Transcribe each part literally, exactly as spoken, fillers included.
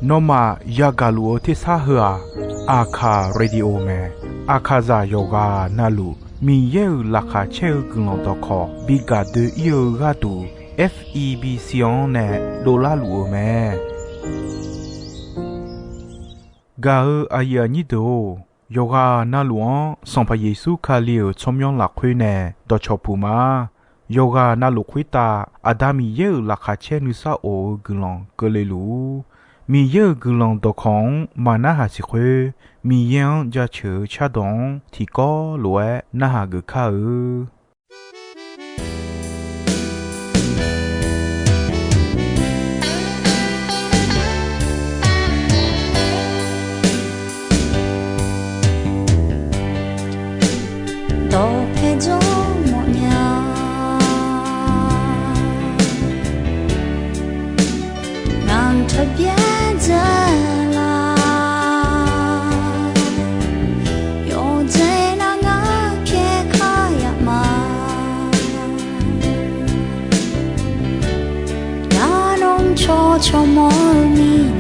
Nawmaf yagaq luf-eu tersar heu-aq, Aqkaq Radio mae. Aqkaqzaq yawqghaq navluf Miqyaer-euq laqkhaq caer-eu guiqlanq dawqkawq bi gaq doe-ir-eu gharduq, F E B C-anr nae dovlar luf-eu mae. Gaq-eu aqyuif aqnyir deuq-or, yawqghaq navluf-anr Sanqpaq Yeqsur Kali-euq tsawrmyanr lafkhoer nae dawqcawq puq ma. Yawqghaq navluf khoertav Aqda Miqyaer-euq laqkhaq caer nuisar of-eu guiqlanq keuvle luf-ur. Miqyaer-euq guiqlanq dawqkawq-anr maqnarhaq siq khoer, Miqyaer-anr jaceuq-eu cardawq-anr tiqkawv lof-aer narhaq geuf kar-eu. Dawqpae jawr mawfnya, ngaq-anr taqbyaer dzae la. Yawqjeq nav ngar pyaeq kar yaf ma. Ngar nawr cawq cawq mawr-eu mirnae,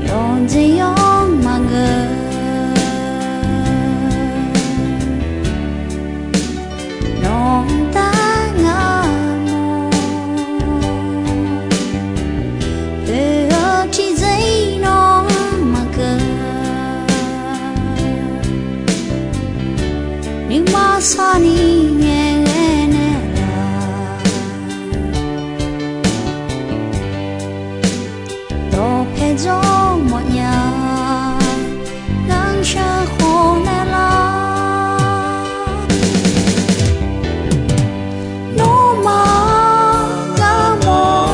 yawqjeq yawr maqgeur. Nawq-anr taef ngar mawr, oe-eu tiqjeq-ir nawr maqgeur. Nuima sarni ngaeqghae naeqlaf, dawqpae jawr mawfnya, ngar sheuqkhof naeqlaf. Nawmaf ngar mawr-eu,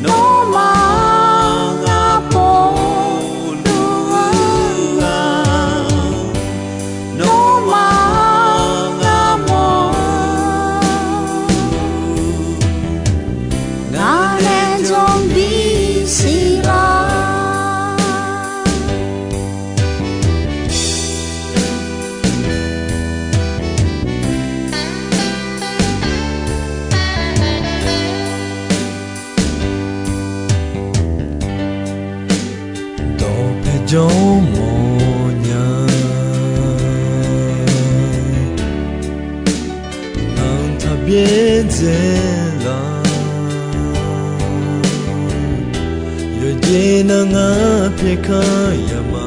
nawmaf ngar pov luf-eu, nawmaf ngar mawr-eu, ngaq nae jawr bisiq lar. Dawqpae jawr mawfnya, ngaq-anr taqbyaer dzae la. Yawqjeq nav ngar pyaeq kar yaf ma.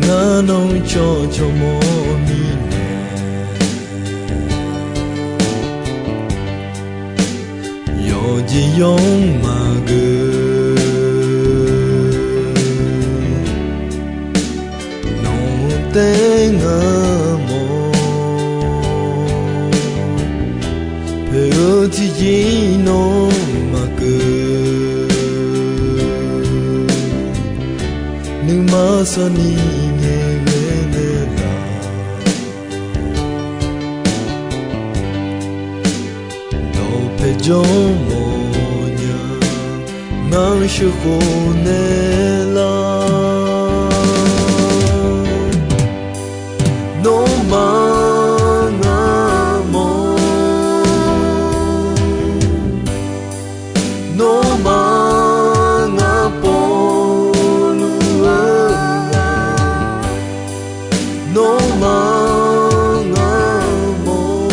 Ngar nawr cawq cawq mawr mirnae, yawqjeq yawr maqgeur. Nawq-anr taef ngar mawr, poeq-eu tiqjeq-ir nawr maqgeur. Nuima sarni ngaeqghae naeqlaf, dawqpae jawr mawfnya, ngar sheuqkhof naeqlaf. Nawmaf ngar mawr, nawmaf ngar pov luf-eu, nawmaf ngar mawr,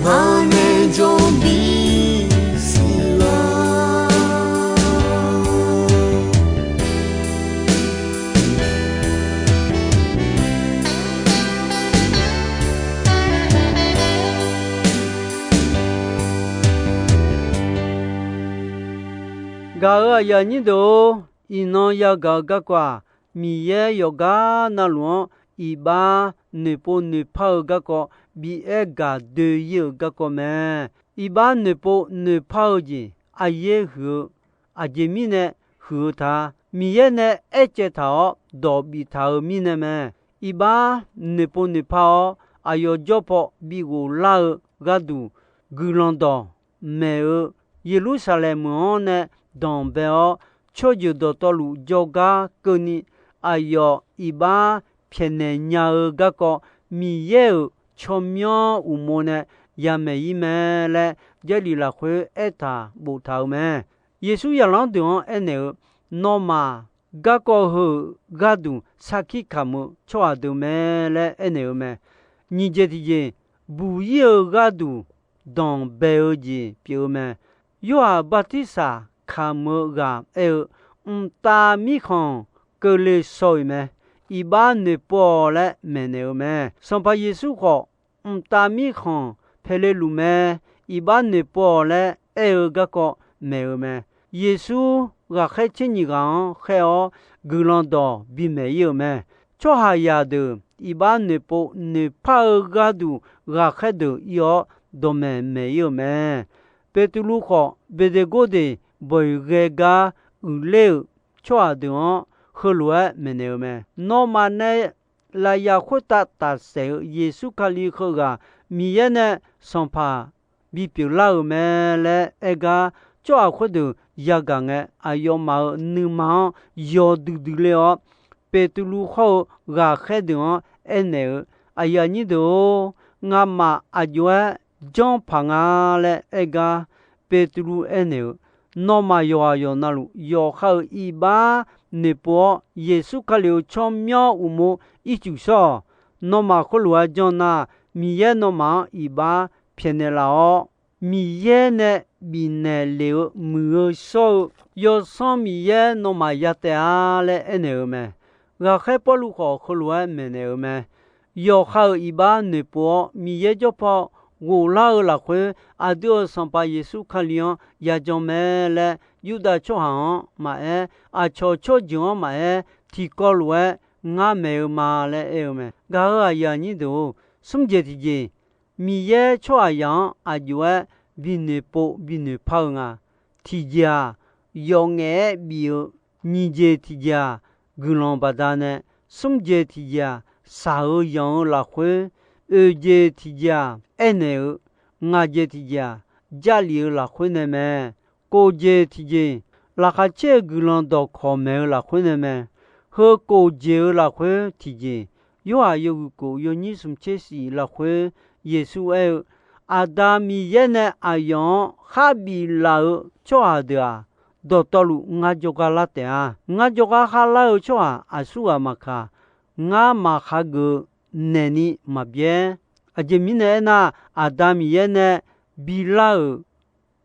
ngaq nae jawr bisiq lar. Gaq-euq aqyuif aqnyir deuq-or, iqnan yagaq-eu garkawv-aq, Miqyaer yawqgar navluf-anr iqbax noeqpov noeqpar-eu garkawv bi aer gaq doe-ir-euq garkawv mae. Iqbax noeqpov noeqpar-eu jeq aqyaer huiq-eu, aqjeq mirnae huiq-eu ta, Miqyaer nae aercaev taq-awr dawq biftaq-eu mirnae mae. Iqbax noeqpov noeqpar-awr, aqyawf jawrpaw bighof lar-eu gharduq, guiqlanq dawq maeq-eu Yeqlursaqlaeq meuq-anr nae danqbae-awr, tsawrjeuq dawqtawvluf jawrgar keuvni, aqyawf iqbax pyaeqnaeq nya-eu garkawv, Miqyaer-euq tsawrmyanr uqmov nae yamaeq-ir mae laer, Jarlif lafkhoer aertaq boftaq-euq mae. Yeqsur zaqlanr deuq-anr aernaeq-eu, Nawmaf garkawv heu-euq gharduq sarkir kamq-eu tsawrhaq deuq mae laer aernaeq-eu mae. Nyiq jeq tiqjeq, buq-ir-eu gharduq danqbae-eu jeq pyeuf-eu mae. Yorhaq bartirsaq kamq-eu ghaq aer-eu, Mqtav Mirkhanq keuvle shaw-iq mae. Iqbax noeqpov-awq laer maeqnaeq-eu mae. Sanqpaq Yeqsur khawf, Mqtav Mirkhanq paeqle luf mae. Iqbax noeqpov-awq laer aer-eu garkawv maeq-eu mae. Yeqsur ghaqkhaer tser nyiq ghaq-anr khaer-awr, guiqlanq dawq bimaeq-ir-euq mae. Tsawrhaqzaq deuq iqbax noeqpov noeqpar-eu gharduq ghaqkhaer deuq ir-awr, dawqmaeq maeq-ir-euq mae. Beqtuvluv khawf, Beqdeqgordeq bawq-iq ghae gar uiqler-euq tsawrhaq deuq-anr heulof-aer maeqnaeq-eu mae. Nawmaf nae lafyaf khoertav tafsaef-eu Yeqsur Kali heughaq Miqyaer nae sanqpaq bipyeuf lar-euq mae laer aer gar, tsawrhaq khoerdeuq yagaq ngae, aqyawfmaf-euq nuima-anr yawdui dui ler-awr, Beqtuvluv hawr-eu ghaqkhaer deuq-anr aernaeq-eu, Aqyuif aqnyir deuq-or, ngamaf aq jov-aer janr paq nga laer aer gar, Beqtuvluv aernaeq-eu, Nawmaf yawqghaq yawqnavluf, yawqha-euq iqbax noeqpov-awr, Yeqsur Kali-euq tsawrmyanr uqmov ircuf shawr-awq. Nawmaf khoerlof-aer janr nar, Miqyaer nawmaf-anr iqbax pyaeqnaeq laf-awr, Miqyaer nae bifnaeq lef-eu muiq-eu shawr-eu Yawsanr Miqyaer nawmaf ya taef-a laer aernaeq-eu mae. Ghaqkhaer Pawrluv khawf heulof-aer maeqnaeq-eu mae. Yawqha-euq iqbax noeqpov-awr, Miqyaer jawrpaw ghoflar-eu lafkhoer, aqdui-euq Sanqpaq Yeqsur Kali-anr yajan mae laer, Yurdav tsawrhaq-anr maqaer, aqcawq tsawrjeuq-anr maqaer, tiqkawv lof-aer ngar maeq-eu ma laer aer-eu mae. Gaq-euq aqyuif aqnyir deuq-or, smr jeq tiqjeq, Miqyaer tsawrhaqzaq-anr aq jov-aer binoeq pov binoeq par-eu nga. Tiqjeq-aq, yawf ngaef-aer bif-eu, nyiq jeq tiqjeq-aq, guiqlanq baqdanae, smr jeq tiqjeq-aq, shaq-eu yanq-eu lafkhoer, oeq jeq tiqjeq-aq, aernaeq-eu, ngaq jeq tiqjeq-aq, jarlif-eu lafkhoer nae mae. Kof jeq tiqjeq, laqkhaq caer-eu guiqlanq dawqkawq maeq-eu lafkhoer nae mae. Heu kof jeq-eu lafkhoer tiqjeq, Yorhaq yawhuiq kof yawnyir smq tser shif lafkhoer, Yeqsur aer-eu, Aqda Miqyaer nae aqyawf-anr khar biflaf-eu tsawrhaq deuq-aq, dawqtawvluf ngar jawrgar lar taef-a. Ngar jawrgar khar lar-eu tsawrhaq aqsurghaq maqkaq, ngar maqhageuf-eu naeqni maqbyaer. Aqjeq mirnae aernar, Aqda Miqyaer nae bilar-euq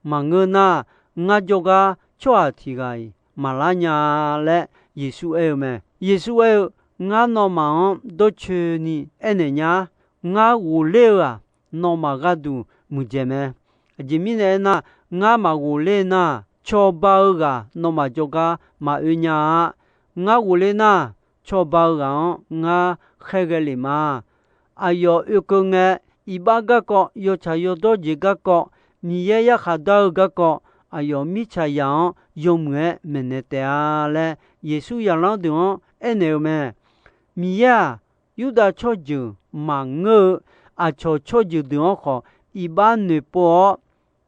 maqngeur nar, ngar jawrgar tsawrhaq tiq ghaq-iq maqlar nya-a laer Yeqsur aer-eu mae. Yeqsur aer-eu, Ngar nawmaf-anr dawrcoeni aernaeq nya. Ngar ghofler-eu-aq, nawmaf gharduq muiqdzaeq mae. Aqjeq mirnae aernar, ngar maqghofler nar, cawba-eu ghaq nawmaf jawrgar maqoe nya-a. Ngar ghofler nar, cawba-eu ghaq-anr ngar khaerghae lef ma. Aqyawf oekeuv ngae, iqbax garkawv, yawtsaq yawdawr jeq garkawv, Miqyaer yarkhaq dar-eu garkawv, aqyawf mirtsaqzaq-anr yawmuiq-aer maeqnaeq taef-a laer, Yeqsur zaqlanr deuq-anr aernaeq-eu mae. Miqyaer-aq, Yurdav tsawrjeuq maqngeur-eu aqcawq tsawrjeuq deuq-anr khawf, iqbax noeqpov-awr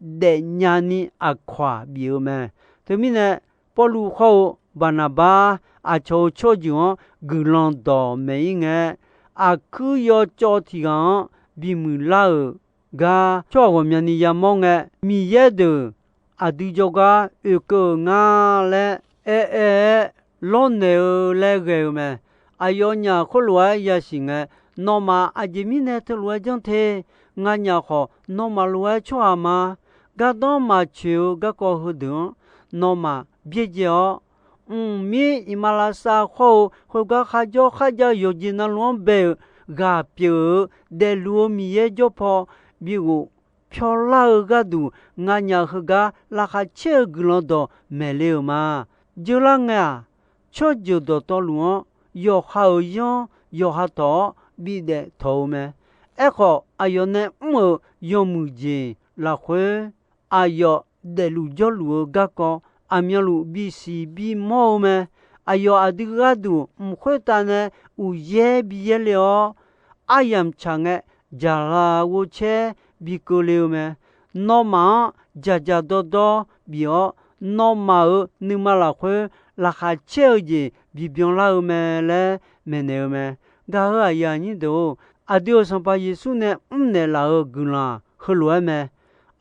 daefnya ni aqkawq-aq bif-eu mae. Teumirnae, Pawrluv hawr-eu Baqnaqbar aqcawq-euq tsawrjeuq-anr guiqlanq dawq maeq-ir ngae, aqkuir yawcawv tiq ghaq-anr bimuiq lar-euq gar tsawrhaq ghawqmyani yamawr ngae, Miqyaer deuq aqdui jawrgar oekeuv-euq nga laer aer-aer-aer lawrnaeq-eu laer ghae-eu mae. Aqyawfnyaf khoerlof-aer yasiq ngae, nawmaf aqjeq mirnae teulof-aer janr te. Nganyaf khawf, nawmaf lof-aer tsawrhaq ma. Gardanr maqtsoeq-eu garkawv heudeuq-anr nawmaf byaerdzae-awr, mqmir iqmalavshav khawr-eu khoergar kharjawr kharjav-eu yawqjeq navluf-anr bae-euq ghaq pyeuf-eu daefluf-eu Miqyaer jawrpaw bighof pyawrlar-eu gharduq, nganyaf heugar laqkhaq caer-eu guiqlanq dawq maeqle-euq ma. Jeurlar ngae-aq, tsawrjeuq dawqtawvluf-anr yawqha-euq yanr yawqha tawq-awr bidaef tawq-eu mae. Aerkhawf, aqyawf nae mr-euq yawmuiq jeq lafkhoer, aqyawf daefluf jawrluf-eu garkawv aqmyanluf bisiq bimawr-eu mae. Aqyawf aqdui gharduq mq khoertav nae uqyaer biyaer le-awr, aryamq tsaq ngae, jaqlaq ghovcaer bi keuvle-eu mae. Nawmaf-anr dzaqdzaq dawrdawr bif-awr, nawmaf-euq nuima lafkhoer laqkhaq caer-eu jeq bibyan lar-eu mae laer maeqnaeq-eu mae. Gaq-euq aqyuif aqnyir deuq-or, aqdui-euq Sanqpaq Yeqsur nae mrnaeq laf-euq guiqlanq heulof-aer mae.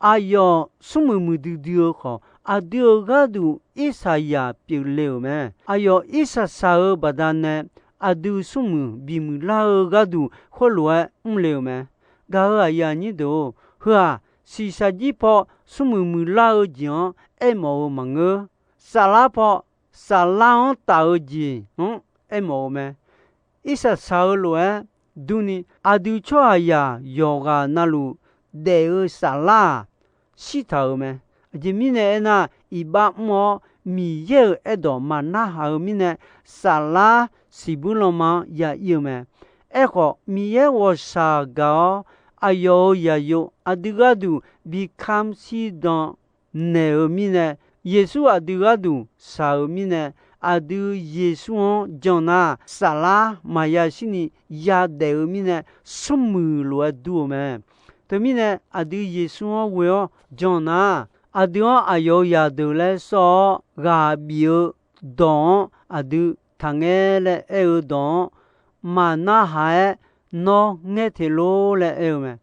Aqyawf smrmuiq muiqdui dui-eu khawf, aqdui-euq gharduq irsaqzaq pyeufle-euq mae. Aqyawf irsaq saq-eu baqdanae aqdui smrmuiq bimuiq lar-eu gharduq khoerlof-aer mrle-euq mae. Gaq-euq aqyuif aqnyir deuq-or, heu-aq, shiqshaq jir paw smrmuiq muiqlar-eu jeq-anr aermawf-eu maqngeur. Saflar paw saflar-anr taf-eu jeq-anr aermawf-eu mae. Irsaq saq-eu lof-aer durni, aqdui tsawrhaqzaq yawqghaq navluf daef-eu saflar-aq, shirtaq-euq mae. Aqjeq mirnae aernar, iqbax mr-awr Miqyaer-euq aerdawq maqnarhaq-eu mirnae, saflar siqbuir lanma-anr ya ir-eu mae. Aerkhawf, Miqyaer ghawqshaq gaq-awr, aqyawf-euq zaqyo aqdui gharduq bi kamr shirdan naeq-eu mirnae, Yeqsur aqdui gharduq shaq-euq mirnae, aqdui Yeqsur-anr jan nar, saflar maqya shirni yadaef-eu mirnae, smrmuiq lof-aer dur-eu mae. Teumirnae, aqdui Yeqsur-anr ghoe-awr jan nar, aqdui-anr aqyawf-euq zaqdeuq laer sawr-awr ghaq bif-eu dawq-anr aqdui taqngae laer aer-eu dawq-anr maqnarhaq-aer, nawr ngaer te lor laer aer-eu mae.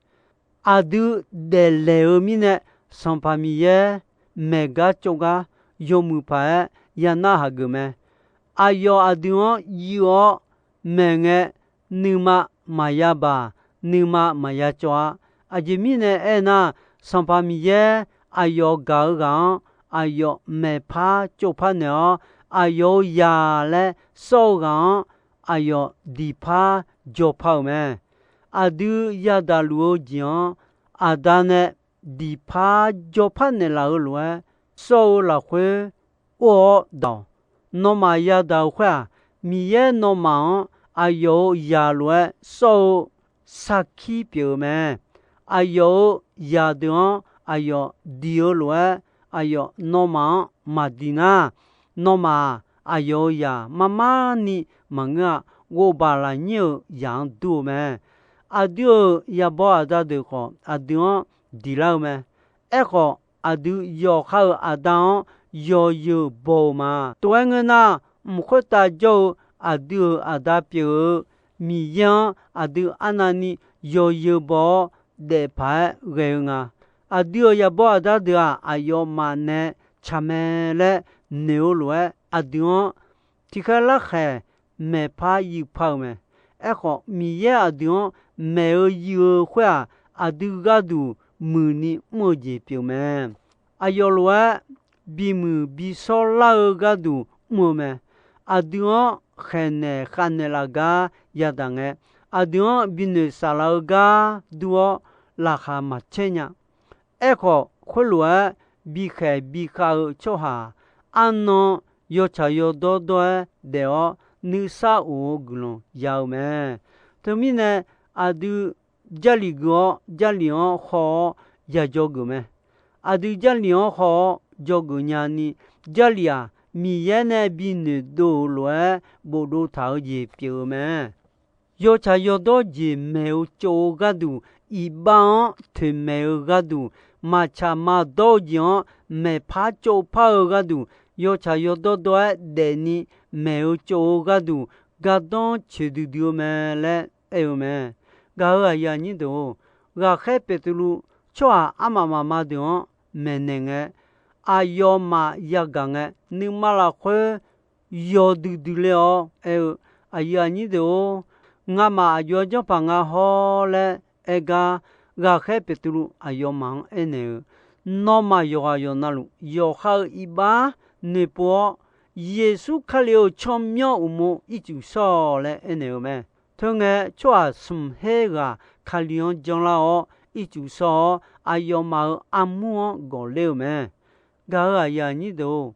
Aqdui daeflaeq-eu mirnae, Sanqpaq Miqyaer maeq gar cawv gar yawmuiq paq-aer ya narhaq geuf mae. Aqyawf aqdui-anr yuif-awr maeq ngae, nuima maqya baq, nuima maqya cawv-a. Aqjeq mirnae aernar, Sanqpaq Miqyaer aqyawf gaq-eu ghaq-anr aqyawf maeqpar cawvpar naeq-awr, aqyawf-euq zaq laer sawr-eu ghaq-anr aqyawf diqpar jawrpar-euq mae. Aqdui yadaq luf-eu jeq-anr Aqda nae diqpar jawrpar naeqlaf-eu lof-aer, sawr-eu lafkhoer or-awr daq-awq. Nawmaf yadaq-eu khoer-aq, Miqyaer nawmaf-anr aqyawf-euq zaq lof-aer sawr-eu sarkir pyeuf-eu mae. Aqyawf-euq zaqdeuq-anr aqyawf diq-eu lof-aer, aqyawf nawmaf-anr maqdiq nar, nawmaf-aq, aqyawf-euq zaq marmar ni maqngeur-a. Ghovbaq lafnyir-euq zaq-anr dur-eu mae. Aqdui-euq yaqbaw aqda deuq khawf, aqdui-anr diqlar-eu mae. Aerkhawf, aqdui yawqha-euq aqda-anr yawzeu baw-eu ma. Tov-aer ngeur nar, mq khoertav jawr-eu aqdui-euq aqda pyeuf-eu Miqyaer-anr aqdui arnavni yawzeu baw-awr daefpaq-aer ghae-eu nga. Aqdui-euq yaqbaw aqda deuq-aq, aqyawfmaf nae tsaq mae laer noeq-eu lof-aer, aqdui-anr tiqkhaer larkhaeq maeqpar yuifpar-euq mae. Aerkhawf, Miqyaer aqdui-anr maeq-eu yuif-eu khoer-aq, aqdui gharduq muiqni mr-eu jeq pyeuf mae. Aqyawf lof-aer bimuiq bishawr lar-eu gharduq mr-eu mae. Aqdui-anr khaeqnaeq khavnaeq laf gar yadaq ngae, aqdui-anr binoeq saflar-eu gar dur-awr laqkhaq maqcaer nya. Aerkhawf, khoerlof-aer bikhaeq bikhav-eu tsawrhaq-aq, arnan yawtsaq yawdawr dawr-aer daef-awr nuisar of-eu guiqlanq ya-eu mae. Teumirnae, aqdui Jarlif geuf-awr, Jarlif-anr haw-awr ya dzawgeuf mae. Aqdui Jarlif-anr haw-awr dzawgeuf nyani, Jarlif-aq, Miqyaer nae binoeq dov-euq lof-aer bofdov taq-eu jeq pyeuf-eu mae. Yawtsaq yawdawr jeq maeq-eu tsov-eu gharduq, iqbax-anr toeqmaeq-eu gharduq, maqtsaq maqdawr-eu jeq-anr maeqpar tsovpar-eu gharduq, yawtsaq yawdawr dawr-aer daefni maeq-eu tsov-eu gharduq, gardanr coeqdui dui-eu mae laer aer-eu mae. Gaq-euq aqyuif aqnyir deuq-or, ghaqkhaer Beqtuvluv tsawrhaq armaf mafma deuq-anr maeqnaeq ngae, aqyawfmaf yagaq ngae, nuima lafkhoer yawdui dui ler-awr aer-eu, aqyuif aqnyir deuq-or, ngamaf aqjox-aer janrpaq nga hawr laer aer gar, ghaqkhaer Beqtuvluv aqyawfmaf-anr aernaeq-eu, nawmaf yawqghaq yawqnavluf yawqha-euq iqbax noeqpov-awr, Yeqsur Kali-euq tsawrmyanr uqmov ircuf shawr-awq laer aernaeq-eu mae. Teu ngae, tsawrhaq smq her ghaq Kali-anr janlar-awr ircuf shawr-awr, aqyawfmaf-euq armur-anr gawqler-eu mae. Gaq-euq aqyuif aqnyir deuq-or,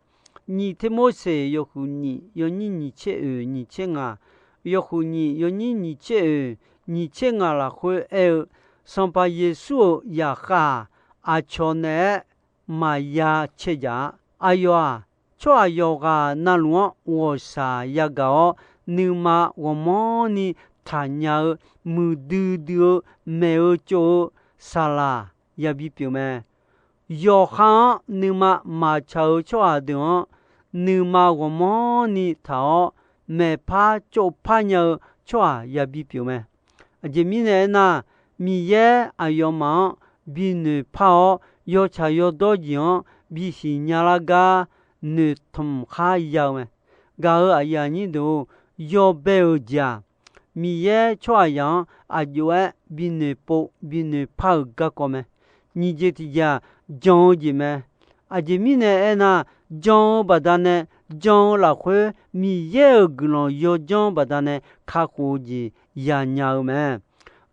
nyiq Tirmorseq yawhuiq nyiq yawnyir nyiq tser oeq nyiq tser ngaq, yawhuiq nyiq yawnyir nyiq tser oeq nyiq tser ngaq lafkhoer aer-eu, Sanqpaq Yeqsur-euq zaqkhav-aq, aqcawq naeq-aer maqya cae jaq-a. Aqyawf-aq, tsawrhaq yawqghaq navluf-anr ghawqshaq yagaq-awr, nuima ghawqmanrni taqnya-eu, muiqdui dui-eu, maeq-eu tsov-eu saqlaq yabi pyeuf mae. yawqha-anr nuima maqtsaq-eu tsawrhaq deuq-anr, nuima ghawqmanrni taq-awr, maeqpar tsovpar nya-eu tsawrhaq yabi pyeuf mae. Aqjeq mirnae aernar, Miqyaer aqyawfmaf-anr binoeq par-awr, yawtsaq yawdawr jeq-anr bisiq nyalar gar noeqtmq khar ya-eu mae. Gaq-euq aqyuif aqnyir deuq-or, yawbae-euq jeq-aq, Miqyaer tsawrhaqzaq-anr aqjox-aer binoeq pov binoeq par-euq garkawv mae. Nyiq jeq tiq jeq-aq, jan-eu jeq mae. Aqjeq mirnae aernar, jan-eu baqdanae, jan-eu lafkhoer Miqyaer-euq guiqlanq yawdzanr baqdanae kakhof-eu jeq yanya-eu mae.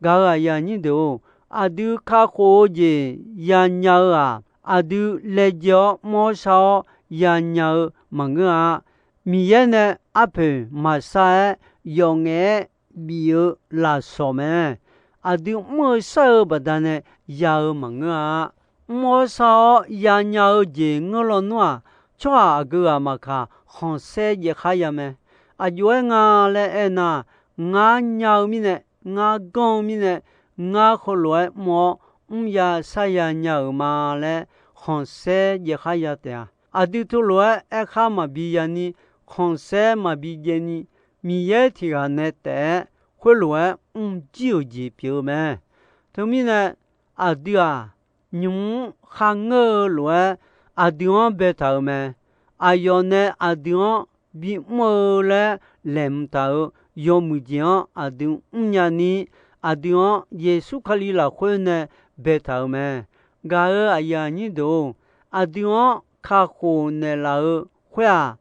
Gaq-euq aqyuif aqnyir deuq-or, aqdui kakhof-eu jeq yanya-eu-aq, aqdui laejae-awr mr-awr shar-awr yanya-eu maqngeur-a. Miqyaer nae arpoeq maqshar-aer yawf ngaef-aer bif-eu lafsawq mae. Aqdui mr-eu shar-eu baqdanae ya-eu maqngeur-a. Mr-awr shar-awr yanya-eu jeq ngeur lawnmr-aq, tsawrhaq aqgeu ghaq maqkaq khanqsaer jaev khar ya mae. Aqjox-aer nga laer aernar, ngar nya-eu mirnae, ngar ganr-eu mirnae, ngar heulof-aer mr-awr mrya sharya nya-euq ma laer khanqsaer jaev khar ya taef-a. Aqdui teulof-aer aerkhar maqbi yani, khanqsaer maqbi jaev ni, Miqyaer tiq ghaq nae taef-aer khoerlof-aer mrjir-euq jeq pyeuf-eu mae. Teumirnae, aqdui-aq, nymq-mr kharngeur-eu lof-aer aqdui-anr baetaq-euq mae. Aqyawf nae aqdui-anr bimr-eu laer laeqhmq taq-euq yawmuiq jeq-anr aqdui mrnya ni, aqdui-anr Yeqsur Kali lafkhoer nae baetaq-euq mae. Gaq-euq aqyuif aqnyir deuq-or, aqdui-anr kakhof naeqlaf-eu khoer-aq,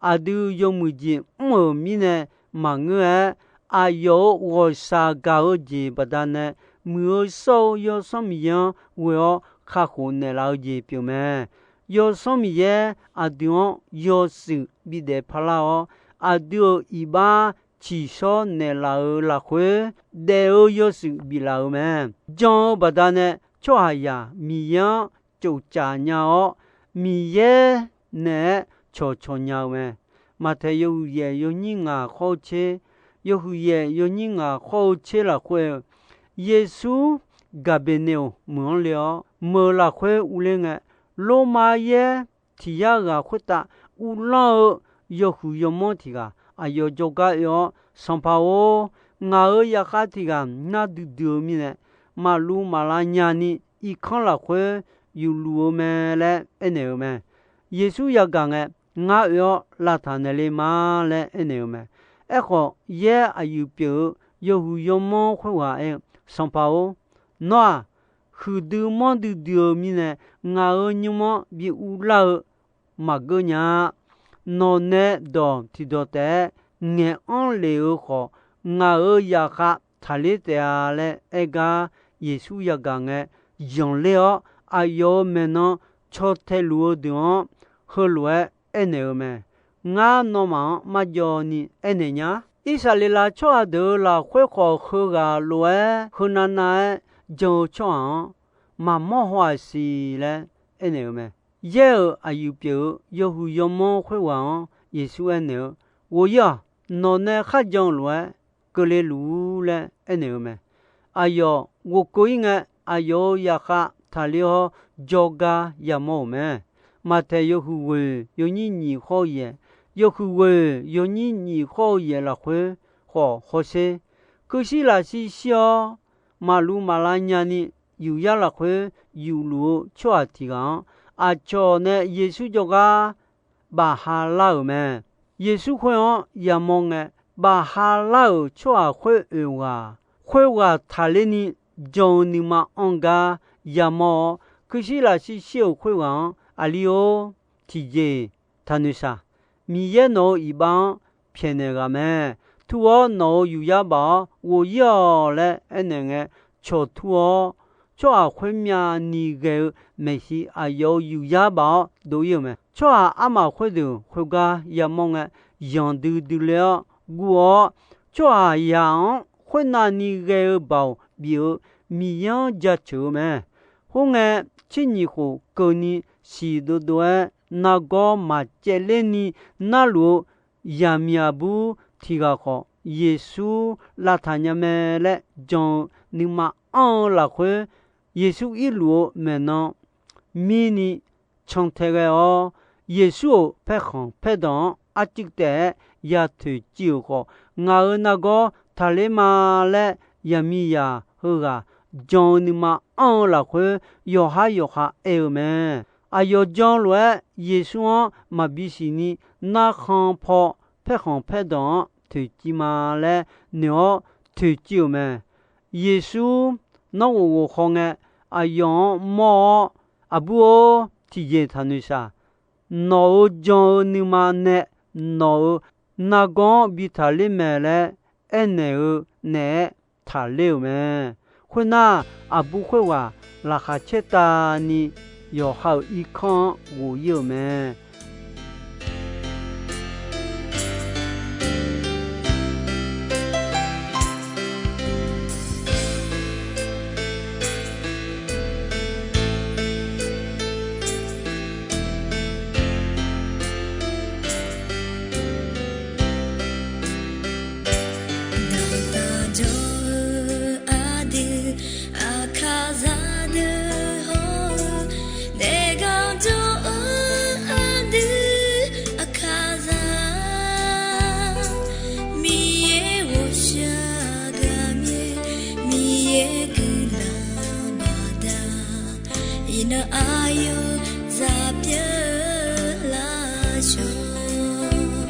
aqdui yawmuiq jeq mr-euq mirnae maqngeur-aer, aqyawf-euq ghawqshaq gaq-eu jeq baqdanae, muiq-eu shawr-eu Yawsanr Miqyaer-anr ghoe-awr kakhof naeqlaf-eu jeq pyeuf mae. Yawsanr Miqyaer aqdui-anr yawshuif bidaef parlar-awr, aqdui-euq iqbax tsiqshawr naeqlaf-euq lafkhoer, daef-eu yawshuif biflaf-euq mae. Jan-eu baqdanae tsawrhaqzaq Miqyaer-anr tsofcaf nya-awr, Miqyaer naeq-aer cawqcawq nya-eu mae. Maqtaeq yawhuiq yaef yawnyir ngaq khawr-eu tser, yawhuiq yaef yawnyir ngaq khawr-eu tser lafkhoer-eu, Yeqsur Gaqbeqneqoq meuq-anr le-awr, meuq lafkhoer urler ngae, Lormav yaer tiq yar ghaq khoertav uvlanr-eu yawhuiq yawmanr tiq ghaq aqyawf jawrgar oe-awr, Sanqpaq-or, ngaq-euq zaqkhav tiq ghaq nar duidui-eu mirnae, maqluv maqlav nyani irkanr lafkhoer yufluf-eu mae laer aernaeq-euq mae. Yeqsur yagaq ngae, Ngar oe-awr lavtaq naeqle ma laer aernaeq-eu mae. Aerkhawf, yaer aqyuif pyeuf-eu yawhuiq yawmanr khoerghaq aer-eu, Sanqpaq-or, nawr-aq, huiqdui manrdui dui-eu mirnae, ngaq-euq nymr-anr bi uvlar-eu maqgeur nya-a. Nawq nae dawq tiqdawq taef-aer ngaeq-anr lef-eu khawf, ngaq-euq zaqkhav taqler taef-a laer aer gar, Yeqsur yagaq ngae, zanqler-awr aqyawf-euq maeqnan caw taeluf-eu deuq-anr heulof-aer aernaeq-eu mae. Ngar nawmaf-anr marjawv ni aernaeq nya. Irsaqleqlav tsawrhaq deuq-euq lafkhoer khawf, heughaq lof-aer heunav nav-aer jan-eu tsawrhaq-anr maqmawr haw-aq siq laer aernaeq-eu mae. Yaer-euq aqyuif pyeuf-eu yawhuiq yawmanr khoerghaq-anr Yeqsur aernaeq-eu, Ghof-ir-awq. Nawq nae kharjan-eu lof-aer keuvle luf-ur laer aernaeq-eu mae. Aqyawf ghofkeuv-ir ngae, aqyawf-euq zaqkhav taqler-awr jawrgar yamawr-euq mae. Maqtaeq yawhuiq ghoeq yawnyir nyiq khawr-eu yaeq, yawhuiq ghoeq yawnyir nyiq khawr-eu yaeq lafkhoer khawf hawsher. Kuirshir lafshir shir-awr, maqluv maqlav nyani, yufyar lafkhoer yufluf-eu tsawrhaq tiq ghaq-anr, aqcawq nae Yeqsur jawrgar bafha lar-euq mae. Yeqsur khoer-anr yamawr ngae, bafha lar-euq tsawrhaq khoer oeq ghaq, khoerghaq taqler ni jan-eu nuima anr gar yamawr-awr, kuirshir lafshir shir-euq khoerghaq-anr, Aqli-or, tiqjeq-iq taqnoeq shaq. Miqyaer nawq-euq iqbax-anr pyaeqnaeq ghaq mae. Tur-awr nawq-euq yufyar baf-awr ghof-ir-awq laer aernaeq ngae, cawq tur-awr, tsawrhaq khoermyav ni ghae-eu maeqshi aqyawf-euq yufyar baf-awr dov-ir-euq mae. Tsawrhaq armaf khoerdeuq khoergar yamawr ngae, yanqdui dui ler-awr guv-awr, tsawrhaqzaq-anr khoernav ni ghae-eu baoq bif-eu Miqyaer-anr jaceuq-eu mae. Khoerngae, tser nyiq khof keuvni siq dovdov-aer nargawr maqcaevler ni narluf-eu zaqmiq aqbur tiq ghaq khawf, Yeqsur lavtaq nya mae laer jan-eu nuima anr-eu lafkhoer, Yeqsur irluf-eu maeqnan mirni cantae ghae-awr, Yeqsur-euq paerkhanq paerdanq-anr arcuiv taef-aer ya toeqciv-euq khawf, ngaq-euq nargawr taqler ma laer yaqmiqzaq heughaq jan-eu nuima anr-eu lafkhoer, yawqhar yawqha aer-eu mae. Aqyawf jan lof-aer Yeqsur-anr maqbi siqni narkhan paw paerkhanq paerdanq-anr toeqciv ma laer noeq-awr toeqciv-euq mae. Yeqsur nanrghof ghofkhaw ngae, aqyawf-anr mawr-awr, Aqbur-or, tiqjeq taqnoeq shaq. Nawq-euq jan-eu nuima nae nawq-euq nargawr-anr bi taqler mae laer aernaeq-eu naeq-aer taqler-euq mae. Khoernar, aqbur khoerghaq laqkhaq caertavni yawqha-euq irkanr-anr ghof-ir-euq mae. Dantaq jawr-eu aqdui, aqkaqzaq deuq hawr-eu, daefgar jawr-eu aqdui, aqkaqzaq, Miqyaer ghawqshaq ghaqmyaer, Miqyaer guiqlanq baqda, iqnan aqyawf zaq pyeuf lar shawr.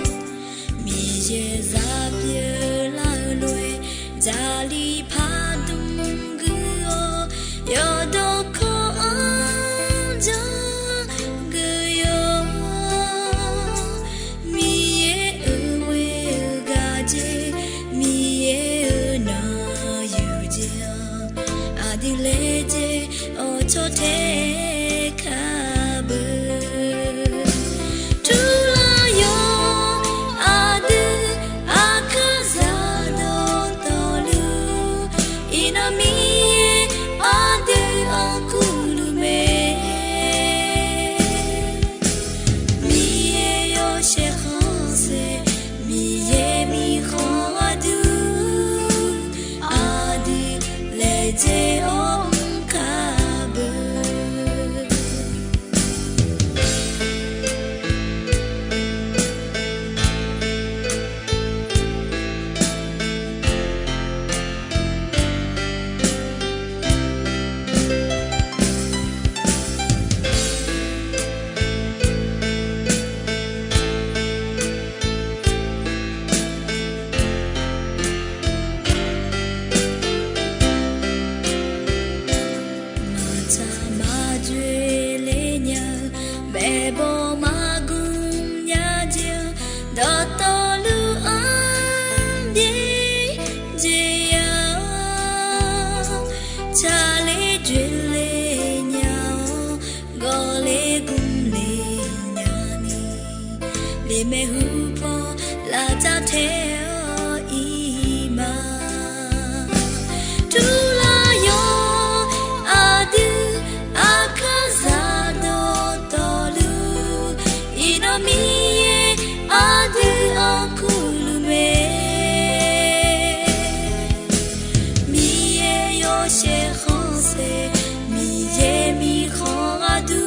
Miqyaer zaq pyeuf lar-eu lof-aer, Jarlif pardmq guiq-awr, yawqdawq kawv-anr janr guiq-awr, Miqyaer-euq ghoe-eu gaq jeq, Miqyaer-euq nanq yuq jeq-awr, aqdui laejae-awr cawtae ka beu. Turlar yawq aqdui, aqkaqzaq dawqtawvluf, iqnan Miqyaer aqdui-anr kurluf mae. Miqyaer yawshaef khanqsaer, Miqyaer mirkhanq aqdui, aqdui laejae-awr mr ka beu. Maqtsaq maqdzoer le nya-eu, maeqbawq maqgmr nya jeq-awr, dawqtawvluf-anr byaerdzae ya-awr, tsaqler dzoerle nya-awr, gawqler gmr le nya ni, limaeq hupaw lavcav tae-awr iq ma. Turlar yawq aqdui, aqkaqzaq dawqtawvluf, iqnan Miqyaer aqdui-anr kurluf mae. Miqyaer yawshaef khanqsaer, Miqyaer mirkhanq aqdui,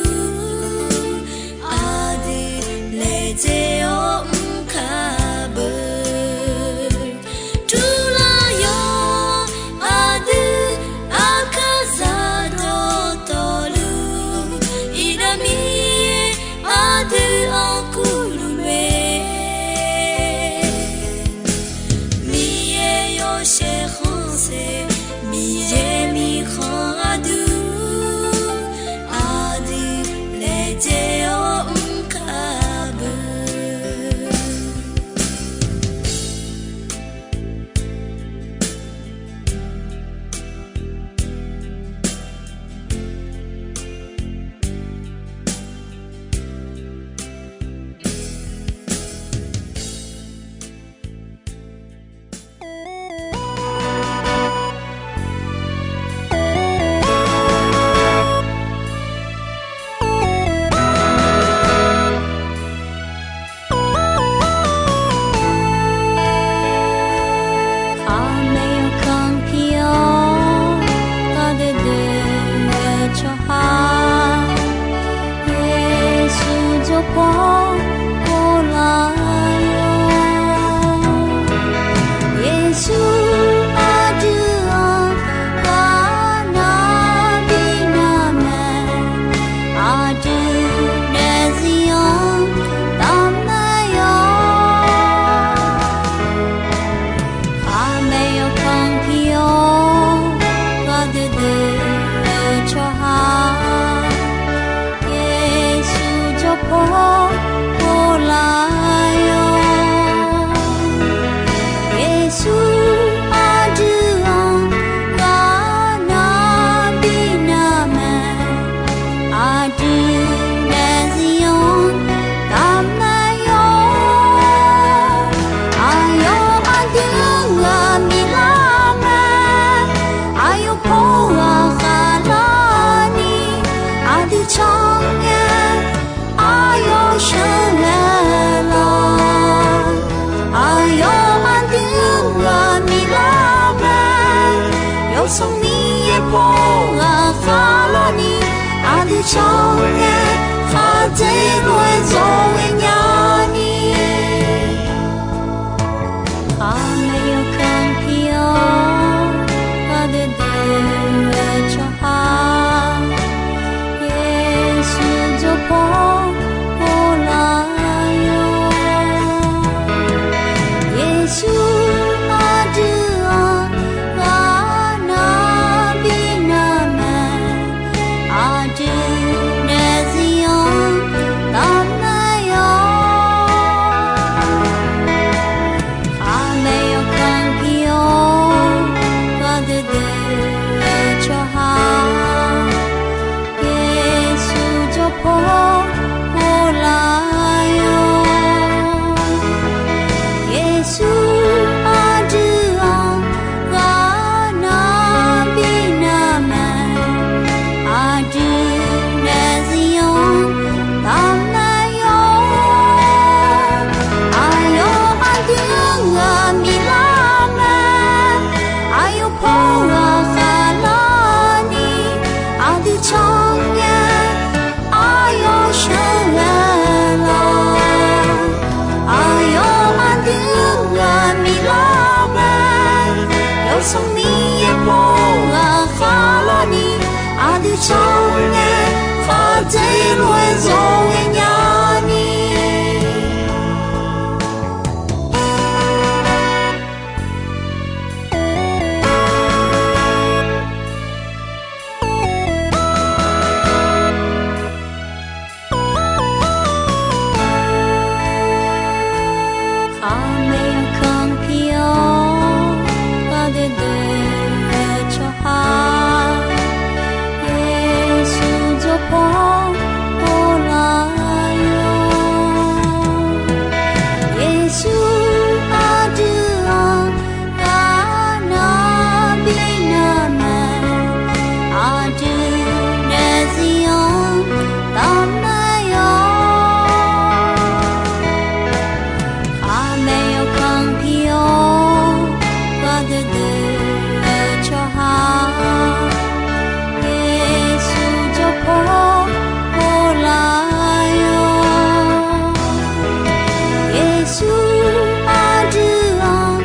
aqdui laejae-awr mr ka beu. Jawrpaw ghoflar-awr, Yeqsur aqdui-anr ghaq nar bi nar mae, aqdui daefzir-anr taf mae-awr. Khaqmae yawkanr pir-awr, ghaq duidui-eu tsawrhaq, Yeqsur jawrpaw ghoflar-awr, Yeqsur aqdui-anr ghaq nar bi nar mae, aqdui daefzir-anr taf mae-awr. Aqyawf aqdui-anr ghaq miqlar mae, aqyawf paw ghaq khaqlar ni, aqdui can ngae aqyawf sheuqghae lawq. Aqyawf aqdui-anr ghaq miqlar mae, Yawsanr Miqyaer paw ghaq khaqlar ni, aqdui can ngae khaqdzerzaq-aer zawqghae nya ni. Khaqmae yawkanr pir-awr, ghaq duidui-eu tsawrhaq, Yeqsur jawrpaw ghoflar-awr, Yeqsur aqdui-anr ghaq nar bi nar mae, aqdui daefzir-anr taf mae-awr. Khaqmae yawkanr pir-awr, ghaq duidui-eu tsawrhaq, Yeqsur jawrpaw ghoflar-awr, Yeqsur aqdui-anr ghaq nar bi nar mae, aqdui daefzir-anr taf mae-awr. Aqyawf aqdui-anr ghaq miqlar mae, aqyawf paw ghaq khaqlar ni, aqdui can ngae aqyawf sheuqghae lawq. Aqyawf aqdui-anr ghaq miqlar mae, Yawsanr Miqyaer paw ghaq khaqlar ni, aqdui can ngae khaqdzerzaq-aer zawqghae nya ni. Khaqmae yawkanr pir-awr, ghaq duidui-eu tsawrhaq, Yeqsur jawrpaw ghoflar-awr, Yeqsur aqdui-anr ghaq nar bi nar mae, aqdui daefzir-anr taf mae-awr. Khaqmae yawkanr pir-awr, ghaq duidui-eu tsawrhaq, Yeqsur jawrpaw ghoflar-awr, Yeqsur aqdui-anr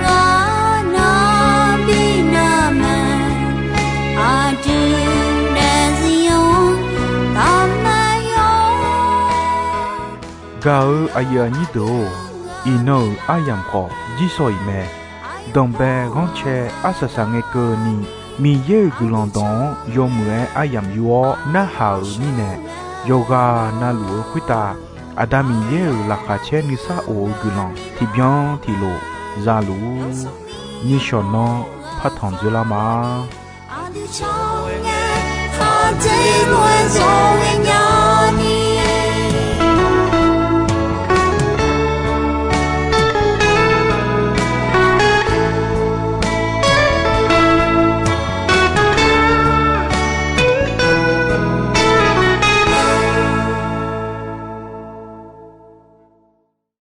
ghaq nar bi nar mae, aqdui daefzir-anr taf mae-awr. Gaq-eu aqyuif aqnyir deuq-or, iqnan-euq aryamq khawf jirsawq iq mae. Danqbae ghanrcae arsaq saq ngae keuvni, Miqyaer-euq guiqlanq dawq-anr yawmuiq-aer aryamq yur-awr narhaq-euq mirnae, yawqghaq navluf-eu khoertav Aqda Miqyaer-euq laqkhaq caer nuisar of-eu guiqlanq tiqbyan tiqlof zaluf-ur. Nishawq nanr partanq dzoerlar ma. Aqdui can ngae khaqdzerzaq-aer zawq